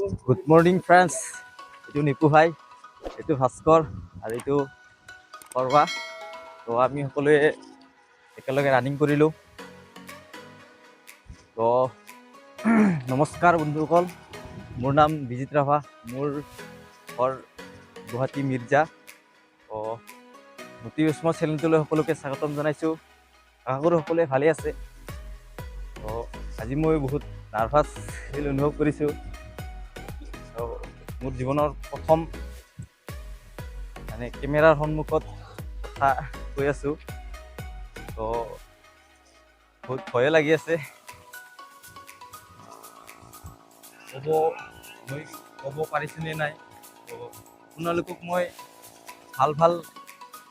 Good morning friends. এইটো নিপু ভাই, এইটো ভাস্কৰ আৰু এইটো সৰ্বা। তো আমি সকলোৱে একেলগে ৰানিং কৰিলোঁ। তো নমস্কাৰ বন্ধুসকল, মোৰ নাম বিজিত ৰাভা, মোৰ ঘৰ গুৱাহাটী মিৰ্জা। তো মটিভেশ্যনৰ চেনেলটোলৈ সকলোকে স্বাগতম জনাইছোঁ। আশা কৰোঁ সকলোৱে ভালেই আছে। তো আজি মই বহুত নাৰ্ভাছ ফিল অনুভৱ কৰিছোঁ। তো মোৰ জীৱনৰ প্ৰথম মানে কেমেৰাৰ সন্মুখত কথা কৈ আছোঁ, তো বহুত ভয়ে লাগি আছে। ক'ব মই ক'ব পাৰিছোঁনে নাই? তো আপোনালোকক মই ভাল ভাল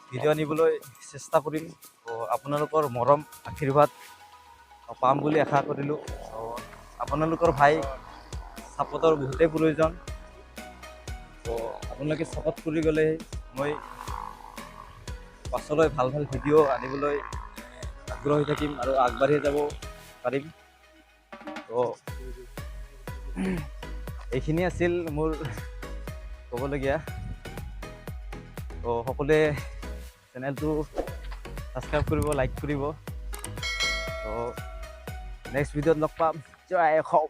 ভিডিঅ' আনিবলৈ চেষ্টা কৰিম। তো আপোনালোকৰ মৰম আশীৰ্বাদ পাম বুলি আশা কৰিলোঁ। তো আপোনালোকৰ ভাই ছাপোৰ্টৰ বহুতেই প্ৰয়োজন। তো আপোনালোকে ছাপোৰ্ট কৰি গ'লে মই পাছলৈ ভাল ভাল ভিডিঅ' আনিবলৈ আগ্ৰহী থাকিম আৰু আগবাঢ়ি যাব পাৰিম। তো এইখিনি আছিল মোৰ ক'বলগীয়া। তো সকলোৱে চেনেলটো ছাবস্ক্ৰাইব কৰিব, লাইক কৰিব। তো নেক্সট ভিডিঅ'ত লগ পাম। জয় অসম।